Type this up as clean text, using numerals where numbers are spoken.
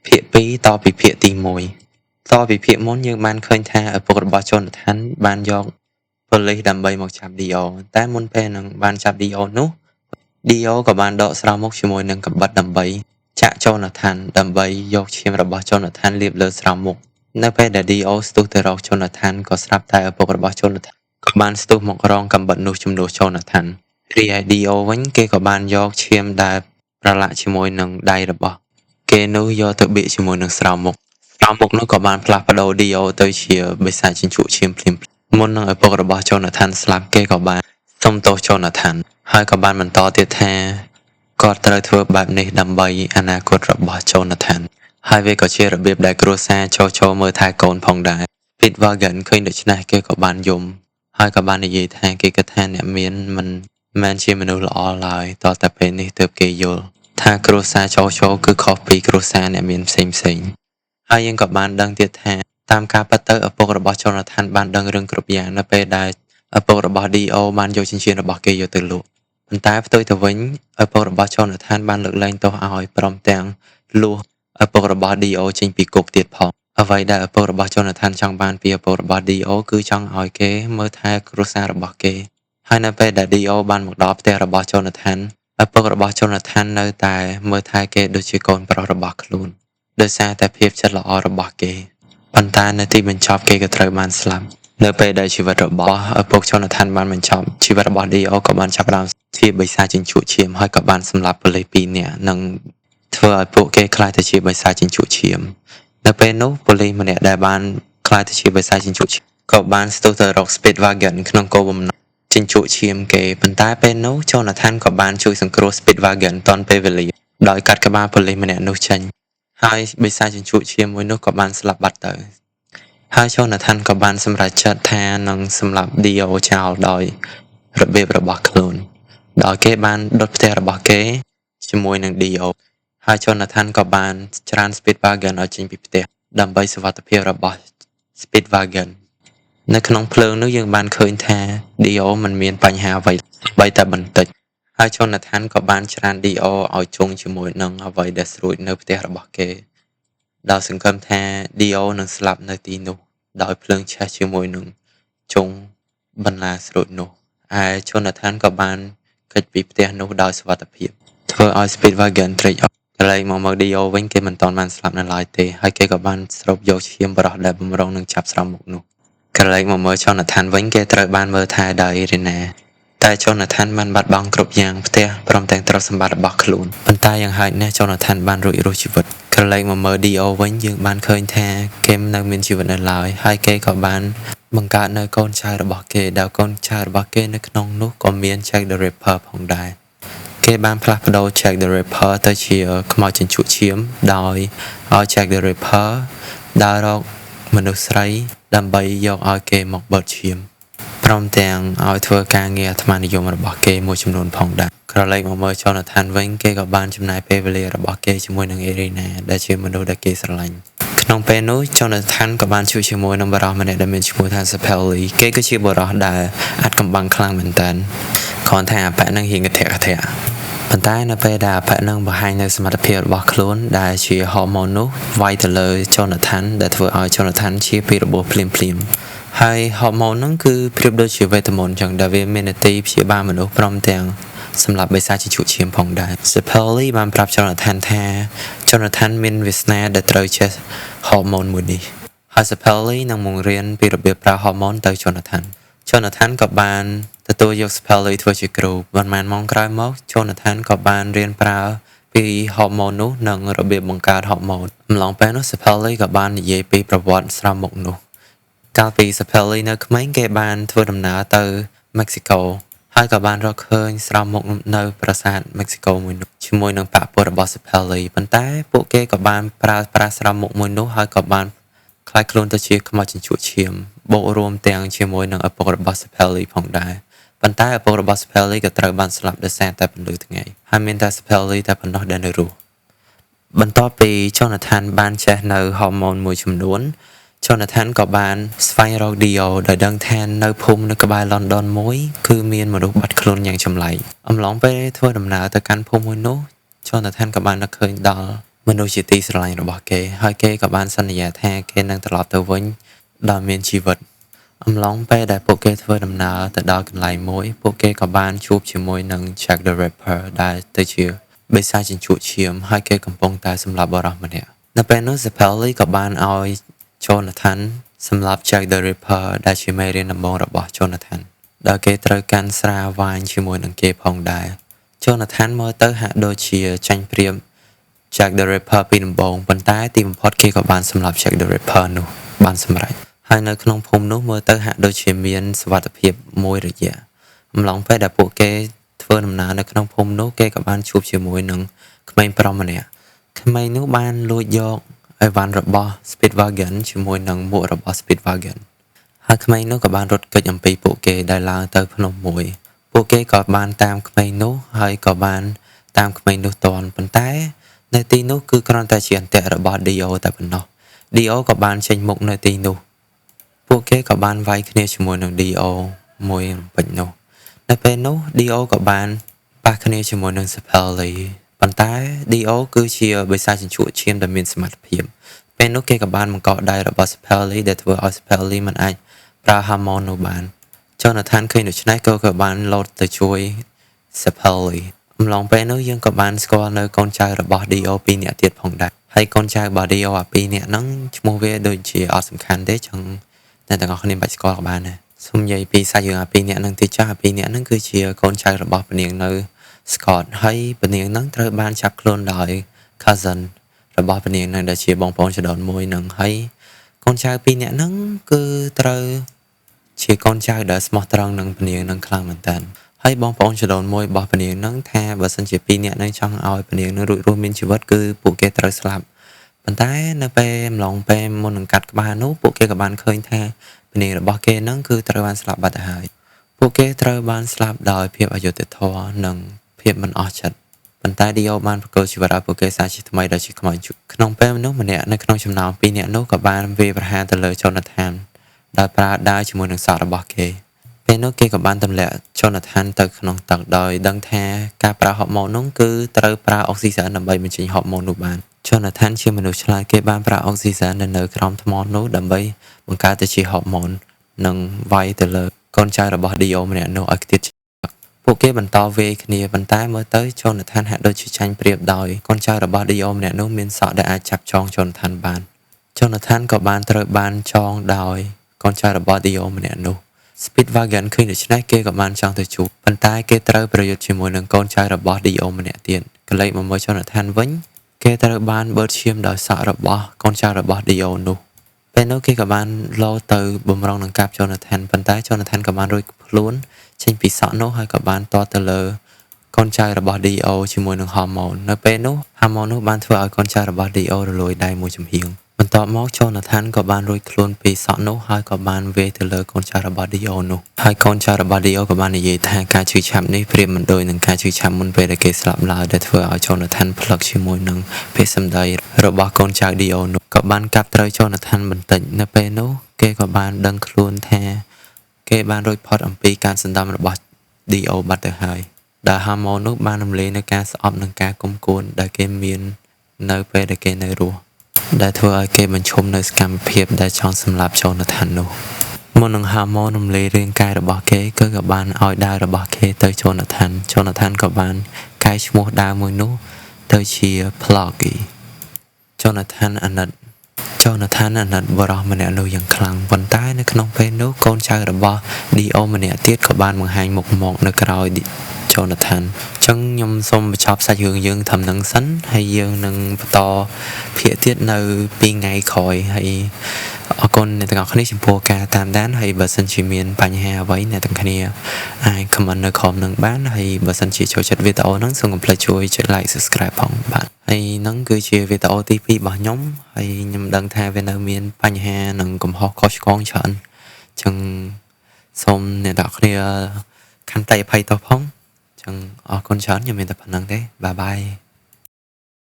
ភាគ2តពីភាគទី1តពីភាគមុនយើងបានឃើញថាឪពុករបស់ Jonathan បានយកប៉ូលីសដើម្បីមកចាប់ Dio តែមុនពេលនឹងបានចាប់ Dio នោះ Dio ក៏បានដកស្រោមមុខជាមួយនឹងកាំបិតដើម្បីចាក់ Jonathan ដើម្បីយកឈាមរបស់ Jonathan លាបលើស្រោមមុខនៅពេលដែល Dio ស្ទុះទៅរក Jonathan ក៏ស្រាប់តែឪពុករបស់ Jonathan ក៏បានស្ទុះមករងកាំបិតនោះជំនួស Jonathan រីឯ Dio វិញគេក៏បានយកឈាមដែលប្រឡាក់ជាមួយនឹងដៃរបស់គេនោះយកទៅបៀកជាមួយនឹងស្រោមមុខស្រោមមុខនោះក៏បានផ្លាស់ប្ដូរ Dio ទៅជាបិសាចជញ្ជក់ឈាមភ្លាមៗមុននឹងឪពុករបស់ Jonathan ស្លាប់គេក៏បានសុំទោស Jonathan ហើយក៏បានបន្តទៀតថាគាត់ត្រូវធ្វើបែបនេះដើម្បីអនាគតរបស់ Jonathan ហើយវាក៏ជារបៀបដែលគ្រួសារចូលមើលថែកូនផងដែរ Speedwagon ឃើញដូច្នេះគេក៏បានយំហើយក៏បាននិយាយថាគេគិតថាអ្នកមានមិនមែនជាមនុស្សល្អឡើយតតែពេលនេះទើបគេយល់ថាគ្រួសារចូលគឺខុសពីគ្រួសារអ្នកមានផ្សេងៗហើយយើងក៏បានដឹងទៀតថាតាមការពិតទៅឪពុករបស់ Jonathan បានដឹងរឿងគ្រប់យ៉ាងនៅពេលដែលឪពុករបស់ Dio បានយកចិញ្ចៀនរបស់គេយកទៅលក់ប៉ុន្តែផ្ទុយទៅវិញឪពុករបស់ Jonathan បានលើកលែងទោសឲ្យព្រមទាំងលួសឪពុករបស់ Dio ចេញពីគុកទៀតផងអ្វីដែលឪពុករបស់ Jonathan ចង់បានពីឪពុករបស់ Dio គឺចង់ឲ្យគេមើលថែគ្រួសាររបស់គេហើយនៅពេលដែល Dio បានមកដល់ផ្ទះរបស់ Jonathan ឪពុករបស់ Jonathan នៅតែមើលថែគេដូចជាកូនប្រុសរបស់ខ្លួនដោយសារតែភាពចិត្តល្អរបស់គេប៉ុន្តែនៅទីបញ្ចប់គេក៏ត្រូវបានស្លាប់នៅពេលដែលជីវិតរបស់ឪពុក Jonathan បានបញ្ចប់ជីវិតរបស់ Dio ក៏បានចាប់ផ្ដើមជាបិសាចជញ្ជក់ឈាមហើយក៏បានសម្លាប់ប៉ូលីស2នាក់និងធ្វើឲ្យពួកគេក្លាយទៅជាបិសាចជញ្ជក់ឈាមនៅពេលនោះប៉ូលីសម្នាក់ដែលបានក្លាយទៅជាបិសាចជញ្ជក់ឈាមក៏បានស្ទុះទៅរក Speedwagon ក្នុងគោលបំណងជញ្ជក់ឈាមគេប៉ុន្តែពេលនោះ Jonathan ក៏បានជួយសង្គ្រោះ Speedwagon ទាន់ពេលវេលាដោយកាត់ក្បាលប៉ូលីសម្នាក់នោះចេញហើយបិសាចជញ្ជក់ឈាមមួយនោះក៏បានស្លាប់បាត់ទៅហើយ Jonathan ក៏បានសម្រេចចិត្តថានឹងសម្លាប់ Dio ចោលដោយរបៀបរបស់ខ្លួនដោយគេបានដុតផ្ទះរបស់គេជាមួយនឹង Dio ហើយ Jonathan ក៏បានច្រាន Speedwagon ឲ្យចេញពីផ្ទះដើម្បីសុវត្ថិភាពរបស់ Speedwagon នៅក្នុងភ្លើងនោះយើងបានឃើញថា Dio មិនមានបញ្ហាអ្វីបីតែបន្តិចហើយ Jonathan ក៏បានច្រាន Dio ឲ្យជង់ជាមួយនឹងអ្វីដែលស្រួចនៅផ្ទះរបស់គេដោយសង្ឃឹមថា Dio នឹងស្លាប់នៅទីនោះដោយភ្លើងឆេះជាមួយនឹងជង់បន្លាស្រួចនោះឯ Jonathan ក៏បានគេចពីផ្ទះនោះដោយសុវត្ថិភាពធ្វើឲ្យ Speedwagon ត្រេកអរកន្លែងមកមើល Dio វិញគេមិនទាន់បានស្លាប់នៅឡើយទេហើយគេក៏បានស្រូបយកឈាមប្រុសដែលបំរុងនឹងចាប់ស្រោមមុខនោះកន្លែងមកមើល Jonathan វិញគេត្រូវបានមើលថែដោយ Irina តែ Jonathan បានបាត់បង់គ្រប់យ៉ាងផ្ទះព្រមទាំងទ្រព្យសម្បត្តិរបស់ខ្លួនប៉ុន្តែយ៉ាងហោចណាស់ Jonathan បានរួចរស់ជីវិតក្រឡេកមកមើល Dio វិញយើងបានឃើញថាគេនៅមានជីវិតនៅឡើយហើយគេក៏បានបង្កើតនៅកូនចៅរបស់គេដែលកូនចៅរបស់គេនៅក្នុងនោះក៏មាន Jack the Ripper ផងដែរគេបានផ្លាស់ប្ដូរ Jack the Ripper ទៅជាខ្មោចជញ្ជក់ឈាមដោយឲ្យ Jack the Ripper ដើររកមនុស្សស្រីដើម្បីយកឲ្យគេមកបឺតឈាមព្រមទាំងឲ្យធ្វើការងារអាត្មានិយមរបស់គេមួយចំនួនផងដែរក្រឡេកមកមើល Jonathan វិញគេក៏បានចំណាយពេលវេលារបស់គេជាមួយនឹង Irina ដែលជាមនុស្សដែលគេស្រឡាញ់ក្នុងពេលនោះ Jonathan ក៏បានជួបជាមួយនឹងបុរសម្នាក់ដែលមានឈ្មោះថា Sapelli គេគឺជាបុរសដែលអាចកំបាំងខ្លាំងមែនទែនគ្រាន់តែអាប៉ាក់នឹងរៀងកធៈកធៈប៉ុន្តែនៅពេលដែលអាប៉ាក់នឹងបង្ហាញនៅសមត្ថភាពរបស់ខ្លួនដែលជាហូម៉ូននោះវាយទៅលើ Jonathan ដែលធ្វើឲ្យ Jonathan ជាពីរបួសភ្លាមៗហើយហូម៉ូនហ្នឹងគឺប្រៀបដូចជាវេទមន្តចឹងដែលវាមាននទីព្យាបាលមនុស្សព្រមទាំងសម្រាប់បិសាចជញ្ជក់ឈាមផងដែរ Sapelli បានប្រាប់ Jonathan ថា Jonathan មានវាសនាដែលត្រូវចេះហូម៉ូនមួយនេះហើយ Sapelli នឹងបង្រៀនពីរបៀបប្រើហូម៉ូនទៅ Jonathan Jonathan ក៏បានទទួលយក Sapelli ធ្វើជាគ្រូប៉ុន្មានម៉ោងក្រោយមក Jonathan ក៏បានរៀនប្រើពីហូម៉ូននោះនិងរបៀបបង្កើតហូម៉ូនអំឡុងពេលនោះ Sapelli ក៏បាននិយាយពីប្រវត្តិស្រោមមុខនោះកាលពី Sapelli នៅក្មេងគេបានធ្វើដំណើរទៅមិចស៊ីកូហើយក៏បានរកឃើញស្រោមមុខនៅប្រាសាទមិចស៊ីកូមួយនោះជាមួយនឹងបក្សពួករបស់ Sapelli ប៉ុន្តែពួកគេក៏បានប្រើប្រាស់ស្រោមមុខមួយនោះហើយក៏បានក្លាយខ្លួនទៅជាខ្មោចជញ្ជក់ឈាមបូករួមទាំងជាមួយនឹងឪពុករបស់ Sapelli ផងដែរប៉ុន្តែឪពុករបស់ Sapelli ក៏ត្រូវបានស្លាប់ដោយសារតែពន្លឺថ្ងៃហើយមានតែ Sapelli តែប៉ុណ្ណោះដែលនៅរស់បន្ទាប់ពី Jonathan បានចេះនៅហូម៉ូនមួយចំនួន Jonathan ក៏បានស្វែងរក Dio ដោយដឹងថានៅភូមិនៅក្បែរ London មួយគឺមានមនុស្សបាត់ខ្លួនយ៉ាងចម្លែកអំឡុងពេលធ្វើដំណើរទៅកាន់ភូមិមួយនោះ Jonathan ក៏បាននឹកឃើញដល់ មនុស្សជាទីស្រឡាញ់របស់គេហើយគេក៏បានសន្យាថាគេនឹងត្រឡប់ទៅវិញដោយមានជីវិតអំឡុងពេលដែលពួកគេធ្វើដំណើរទៅដល់កន្លែងមួយពួកគេក៏បានជួបជាមួយនឹង Jack the Ripper ដែលទៅជាបិសាចជញ្ជក់ឈាមហើយគេកំពុងតែសម្លាប់បុរសម្នាក់នៅពេលនោះ Zeppeli ក៏បានឲ្យ Jonathan សម្លាប់ Jack the Ripper ដែលជាមេរៀនដំបូងរបស់ Jonathan ដោយគេត្រូវកាន់ស្រាវ៉ាញជាមួយនឹងគេផងដែរ Jonathan មើលទៅហាក់ដូចជាចាញ់ប្រៀប Jack the Ripper ពីដំបូងប៉ុន្តែទីបំផុតគេក៏បានសម្លាប់ Jack the Ripper នោះបានសម្រេចហើយនៅក្នុងភូមិនោះមើលទៅហាក់ដូចជាមានសុវត្ថិភាពមួយរយៈអំឡុងពេលដែលពួកគេធ្វើដំណើរនៅក្នុងភូមិនោះគេក៏បានជួបជាមួយនឹងក្មេងប្រុសម្នាក់ក្មេងនោះបានលួចយកអីវ៉ាន់របស់ Speedwagon ជាមួយនឹងមួករបស់ Speedwagon ហើយក្មេងនោះក៏បានរត់គេចអំពីពួកគេដែលឡើងទៅភ្នំមួយពួកគេក៏បានតាមក្មេងនោះហើយក៏បានតាមក្មេងនោះទាន់ប៉ុន្តែនៅទីនោះគឺគ្រាន់តែជាអន្ទាក់របស់ Dio តែប៉ុណ្ណោះ Dio ក៏បានចេញមុខនៅទីនោះពួកគេក៏បានវាយគ្នាជាមួយនឹង Dio មួយរំពេចនោះនៅពេលនោះ Dio ក៏បានប៉ះគ្នាជាមួយនឹង Zeppeli ប៉ុន្តែ Dio គឺជាបិសាចជញ្ជក់ឈាមដែលមានសមត្ថភាពពេលនោះគេក៏បានបង្កកដៃរបស់ Zeppeli ដែលធ្វើឲ្យ Zeppeli មិនអាចប្រើ Hamon នោះបាន Jonathan ឃើញដូច្នេះក៏បានលោតទៅជួយ Zeppeli អំឡុងពេលនោះយើងក៏បានស្គាល់នៅកូនចៅរបស់ Dio ពីរនាក់ទៀតផងដែរហើយកូនចៅរបស់ Dio អាពីរនាក់ហ្នឹងឈ្មោះវាដូចជាអត់សំខាន់ទេចឹងអ្នកទាំងអស់គ្នាមិនបាច់ស្គាល់ក៏បានដែរសូមនិយាយពីសាច់រឿងអាពីរនាក់ហ្នឹងតិចចាស់អាពីរនាក់ហ្នឹងគឺជាកូនចៅរបស់ពនាងនៅ Scott ហើយពនាងហ្នឹងត្រូវបានចាប់ខ្លួនដោយ cousin របស់ពនាងហ្នឹងដែលជាបងប្អូនជីដូនមួយហ្នឹងហើយកូនចៅពីរនាក់ហ្នឹងគឺត្រូវជាកូនចៅដែលស្មោះត្រង់នឹងពនាងហ្នឹងខ្លាំងមែនតើហើយបងប្អូនជីដូនមួយរបស់ពនាងហ្នឹងថាបើសិនជាពីរនាក់ហ្នឹងចង់ឲ្យពនាងហ្នឹងរួចរស់មានជីវិតគឺពួកគេត្រូវស្លាប់ប៉ុន្តែនៅពេលម្លងពេលមុននឹងកាត់ក្បាលនោះពួកគេក៏បានឃើញថាពនាងរបស់គេហ្នឹងគឺត្រូវបានស្លាប់បាត់ទៅហើយពួកគេត្រូវបានស្លាប់ដោយភាពអយុត្តិធម៌និងភាពមិនអស់ចិត្តប៉ុន្តែ Dio បានប្រគល់ជីវិតឲ្យពួកគេសាជាថ្មីដោយជាខ្មោចក្នុងពេលនោះម្នាក់នៅក្នុងចំណោមពីរនាក់នោះក៏បានវាយប្រហារទៅលើ Jonathan ដោយប្រើដាវជាមួយនឹងសក់របស់គេពេលនោះគេក៏បានទម្លាក់ Jonathan ទៅក្នុងទឹកដោយដឹងថាការប្រើហូម៉ូននោះគឺត្រូវប្រើអុកស៊ីសែនដើម្បីបញ្ចេញហូម៉ូននោះបាន Jonathan ជាមនុស្សឆ្លាតគេបានប្រើអុកស៊ីសែននៅក្រោមថ្មនោះដើម្បីបង្កើតទៅជាហូម៉ូននិងវាយទៅលើកូនចៅរបស់ Dio ម្នាក់នោះឲ្យខ្ទាតពួកគេបន្តវាយគ្នាប៉ុន្តែមើលទៅ Jonathan ហាក់ដូចជាចាញ់ប្រៀបដោយកូនចៅរបស់ Dio ម្នាក់នោះមានសក់ដែលអាចចាប់ចង Jonathan បាន Jonathan ក៏បានត្រូវបានចងដោយកូនចៅរបស់ Dio ម្នាក់នោះ Speedwagon ឃើញដូច្នេះគេក៏បានចង់ទៅជួបប៉ុន្តែគេត្រូវប្រយុទ្ធជាមួយនឹងកូនចៅរបស់ Dio ម្នាក់ទៀតកលេចមកមើល Jonathan វិញគេត្រូវបានបឺតឈាមដោយសក់របស់កូនចៅរបស់ Dio នោះពេលនោះគេក៏បានលោទៅបំរុងនឹងកាប់ Jonathan ប៉ុន្តែ Jonathan ក៏បានរួចខ្លួនចេញពីសក់នោះហើយក៏បានទាត់ទៅលើកូនចៅរបស់ Dio ជាមួយនឹង Hormone នៅពេលនោះ Hormone នោះបានធ្វើឲ្យកូនចៅរបស់ Dio រលួយដៃមួយចំហៀងបន្ទាប់មក Jonathan ក៏បានរួចខ្លួនពីសក់នោះហើយក៏បានវាយទៅលើកូនចៅរបស់ Dio នោះហើយកូនចៅរបស់ Dio ក៏បាននិយាយថាការឈឺឆាប់នេះប្រៀបមិនដូចនឹងការឈឺឆាប់មុនពេលដែលគេស្លាប់ឡើយដែលធ្វើឲ្យ Jonathan ផ្លឹកជាមួយនឹងពាក្យសម្ដីរបស់កូនចៅ Dio នោះក៏បានកាប់ត្រូវ Jonathan បន្តិចនៅពេលនោះគេក៏បានដឹងខ្លួនថាគេបានរួចផុតអំពីការសន្សំរបស់ Dio បាត់ទៅហើយដែល Hormone នោះបានរំលាយនៅការស្អប់និងការគុំគួនដែលគេមាននៅពេលដែលគេនៅរស់ដែលធ្វើឲ្យគេបញ្ឈប់នៅសកម្មភាពដែលចង់សម្លាប់ Jonathan នោះមុននឹង Hormone រំលាយរាងកាយរបស់គេគឺក៏បានឲ្យដាវរបស់គេទៅ Jonathan Jonathan ក៏បានកែឈ្មោះដាវមួយនោះទៅជា Pluggy Jonathan អាណិត Jonathan អាណិតបុរសម្នាក់នោះយ៉ាងខ្លាំងប៉ុន្តែនៅក្នុងពេលនោះកូនចៅរបស់ Dio ម្នាក់ទៀតក៏បានបង្ហាញមុខមកនៅក្រោយ Jonathan ចឹងខ្ញុំសូមបញ្ចប់សាច់រឿងយើងត្រឹមហ្នឹងសិនហើយយើងនឹងបន្តភាគទៀតនៅ2ថ្ងៃក្រោយហើយអរគុណអ្នកទាំងអស់គ្នាចំពោះការតាមដានហើយបើសិនជាមានបញ្ហាអ្វីអ្នកទាំងគ្នាអាច comment នៅក្រោមនឹងបានហើយបើសិនជាចូលចិត្តវីដេអូហ្នឹងសូមកុំភ្លេចជួយចុច like subscribe ផងបាទហើយហ្នឹងគឺជាវីដេអូទី2របស់ខ្ញុំហើយខ្ញុំដឹងថាវានៅមានបញ្ហានិងកំហុសខុសឆ្គងច្រើនចឹងសូមអ្នកទាំងអស់គ្នាខន្តីអភ័យទោសផងចឹងអរគុណច្រើនខ្ញុំមានតែប៉ុណ្្នឹងទេបាយបាយ។